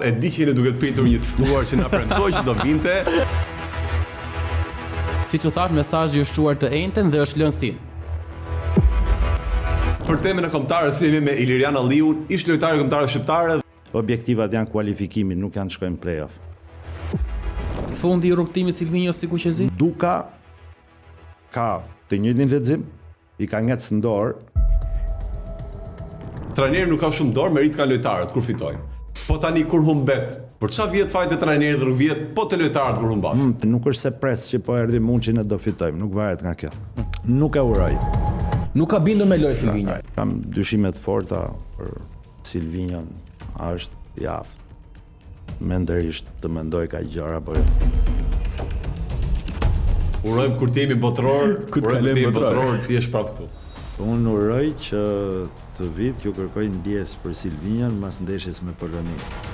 E di që jeni duke të pritur një të ftuar që na premtoi që do vinte. Siç u thash, mesazhi është çuar të enjten dhe është lënë seen. Për temën e kombëtares jemi me Ilirian Alliun, ish lojtar i kombëtares shqiptare. Objektivat janë kualifikimi, nuk janë të shkojmë play-off. Fundi i rrugëtimit Silvinjos si kuqezi? Duka ka të njëjtin lexim, I ka ngec në dorë. Trajneri nuk ka shumë dorë, meritë kanë lojtarët kur fitojnë. Po tani kur humbet, për ça vihet faji te trajneri dhe nuk vihet po te lojtarët kur humbasin? Mm, nuk është se pres që po erdhi Muçi ne do fitojmë, nuk varet nga kjo. Nuk e uroj. Nuk ka bindur me lojë Silvinjo. Kam dyshime të forta për Silvinjon, a është i aftë mendërisht të mendojë kaq gjëra apo jo. Urojmë kur të jemi botëror, Kur të urojmë kur të kalojmë jemi botëror. botëror, të jesh prapë këtu. Unë uroj që të vij t'ju kërkoj ndjesë për Silvinjon mas ndeshjes me Poloninë.